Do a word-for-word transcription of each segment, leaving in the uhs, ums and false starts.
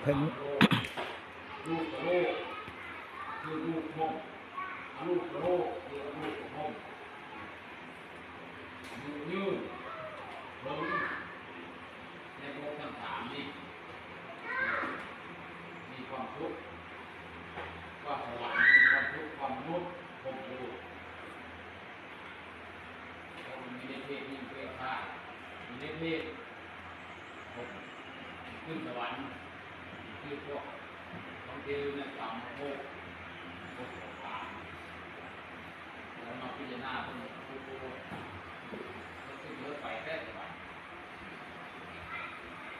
พิ่น รูปโลกคือรูปพรหม อรูปโลกคืออรูปพรหม ยืนเถิงในภพทั้งสามนี้ มีความทุกข์ ความสวรรค์ มีความทุกข์ ความมนุษย์ พรหมโลก แล้วมันมีในเพศยิ่งเพศชาย มีในเพศ ผมขึ้นสวรรค์ คือพวกของเทวเนี่ยกรรมภพ ภพของกรรม แล้วมาพิจารณาเพิ่น โอ้โห มันขึ้นเยอะไปแท้ สวรรค์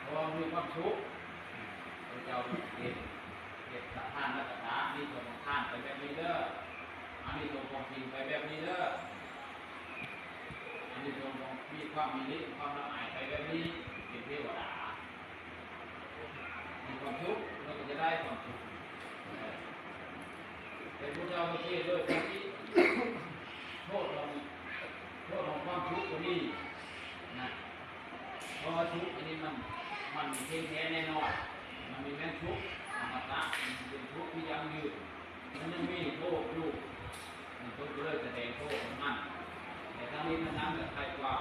เพราะว่ามีความสุข พระเจ้าเห็น เห็นสถานรักษา มีสมทานไปแบบนี้เด้อ อันนี้สมของกินไปแบบนี้เด้อ อันนี้สมของมีความมีฤทธิ์ ความละอายไปแบบนี้ เป็นเทวดา มีความสุข เราก็จะได้ความสุข เออ เป็นพระเจ้าประเทศด้วย ทั้งที่ โทษของ โทษของความทุกข์ก็มี นะ เพราะว่าทุกข์อันนี้มัน มันเที่ยงแท้แน่นอน มันมีแม่นทุกข์อมตะ มันเป็นทุกข์ที่ยั่งยืน มันยังมีโทษอยู่ มันก็เลยแสดงโทษของมัน แต่ทั้งนี้ทั้งนั้นก็ใครกว่า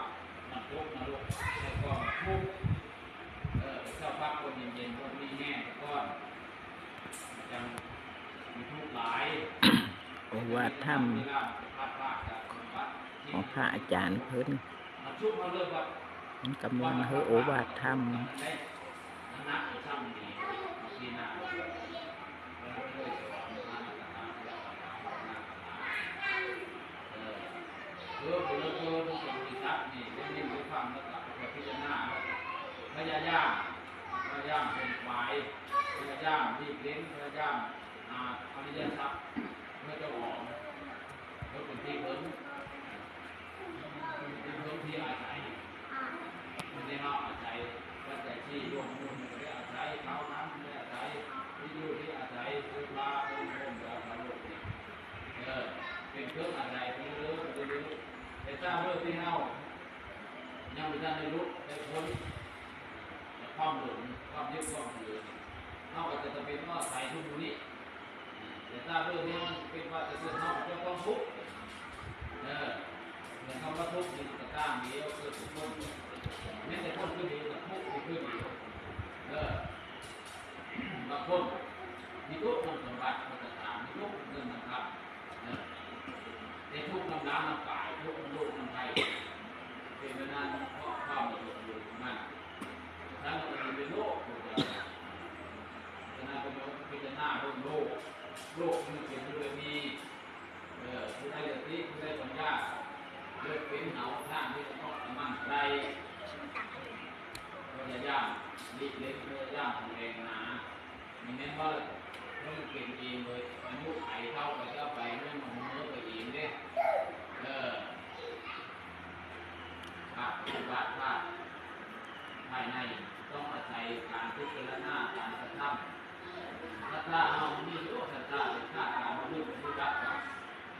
มันทุกข์นรก ใครกว่ามันทุกข์ เออ เจ้าพักคนเย็นๆ คนมีแห้งก่อน จังมีทุกข์หลาย โอวาทธรรม เวลามันจะพลาดพลาดจากสมบัติ ของพระอาจารย์เพิ่น มันชุกมาเลยว่า มันกำลังให้โอวาทธรรม มันได้ มันนักไปซ้ำดี ที่หน้า เออ เออ เออ เออ ทุกคนมีทรัพย์นี่ ได้ยินได้ฟังแล้วก็พิจารณาแล้วก็พยายาม พยายามเป็นฝ่าย พยายามรีบเร่ง พยายามหาอริยทรัพย์เพื่อเจ้าของ เพื่อเป็นที่เพิ่ง เป็นเพิ่งที่อาศัย ไม่ได้เฮาอาศัย ปัจจัยสี่ รวมมูลมันก็ได้อาศัย เขาน้ำมันได้อาศัย ที่อยู่ที่อาศัย เวลา เพิ่ม เพิ่ม เพิ่ม เพิ่ม เออ เป็นเครื่องอาศัยไปเรื่อยๆ ไปเรื่อยๆ แต่ถ้าเมื่อที่เฮายังไม่ทันได้รู้ได้พ้นจากความหลง ความยึด ความถือ เฮาก็จะจำเป็นต้องอาศัยทุกมื้อนี้ แต่ถ้าเรื่องนี้มันเป็นว่าจะเกิดเฮาจะต้องทุกข์ เออ เหมือนคำว่าทุกข์นี่ก็ตามเดียวเกิดทุกคน แม้แต่คนคือเดียวกับทุกข์คือเดียว เออ บางคนมีทุกข์นำสมบัติมันก็ตาม มีทุกข์เรื่องนำคำ เออ แต่ทุกข์นำน้ำนำกาย ทุกข์นำโลกนำภัย เป็นเวลาเพราะความมีทุกข์อยู่ของมัน ทั้งมันเป็นโลกอยู่แล้ว ฉะนั้นเป็นพิจารณาเรื่องโลก โลกมันเป็นเรื่องมี เออ ผู้ใดสติ ผู้ใดปัญญา เลิกเป็นเหงาทางที่จะต้องมันได้ พยายามหลีกเลี่ยง พยายามแสวงหา นี่แม่นว่ามันเป็นเองเลย อายุไขเท่าไปเท่าไป มันเมื่อไปเองเด้ เออ ภาคปฏิบัติ ภาคภายใน ต้องอาศัยการพิจารณา การกระทำ ศรัทธาเฮามันมีอยู่ ศรัทธาเป็นธาตุการประพฤติปฏิบัติ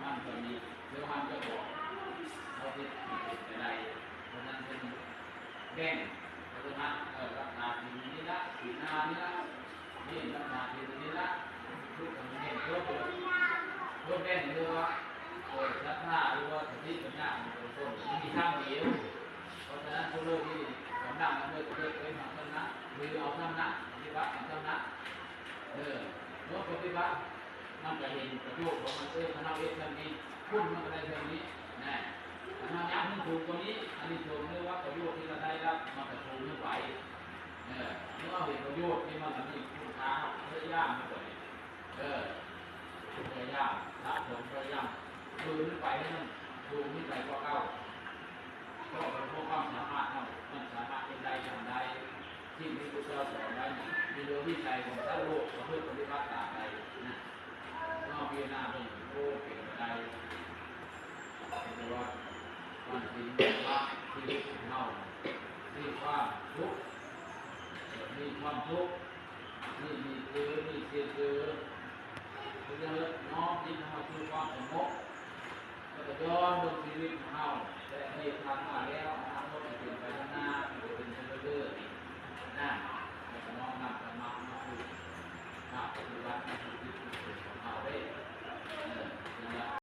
มันก็มี เดี๋ยวมันจะบอก เขาที่เป็นไปได้ เพราะฉะนั้นเป็นแบ่ง เพราะฉะนั้น เออ รักษาศีลนี่ละ ศีลห้านี่ละ นี่รักษาศีลนี่ละ ทุกคนเห็นเพิ่มเพิ่ม เพิ่มแบ่งเรื่องว่า เออ ศรัทธาหรือว่าสติปัญญาของคน มันมีทางเดียว เพราะฉะนั้นผู้เลิกที่กำลังมันเลิกเลิกเป็นของท่านนะ หรือเอาท่านนะ ปฏิบัติของท่านนะ เออ เมื่อปฏิบัติ มันก็เห็นประโยชน์ของมัน เออ ถ้าเราเฮ็ดเท่านี้ คุณมันก็ได้เท่านี้ นะ ถ้าเราอยากให้ถูกกว่านี้ อันนี้ถูกเรียกว่าประโยชน์ที่เราได้รับ มันก็ถูกขึ้นไป เออ เมื่อเราเห็นประโยชน์ที่มันมีคุณค่า พยายามมันก็ดี เออ พยายาม สะสม พยายาม คืนไปให้มันถูกขึ้นไปกว่าเก่า ก็เป็นพวกความสามารถเท่านั้น มันสามารถเฮ็ดได้ ทำได้ สิ่งที่พระเจ้าสอนไว้นี่ มีโดยวิสัยของชาวโลกประพฤติปฏิบัติตามได้นะ นอกพิจารณาเบิ่ง โอ้ เป็นไปได้ เป็นว่ามันเป็นว่าชีวิตของเรา มีความทุกข์ มีความทุกข์ มี มีเจอ มีเสียเจอ เพราะฉะนั้นน้อมจิตเข้ามาสู่ความสงบ แล้วก็ย้อนเบิ่งชีวิตของเรา แต่อดีตผ่านมาแล้ว อนาคตจะเป็นไปข้างหน้า มันจะเป็นไปเรื่อยๆ นะ แล้วก็น้อมนำธรรมะมาสู่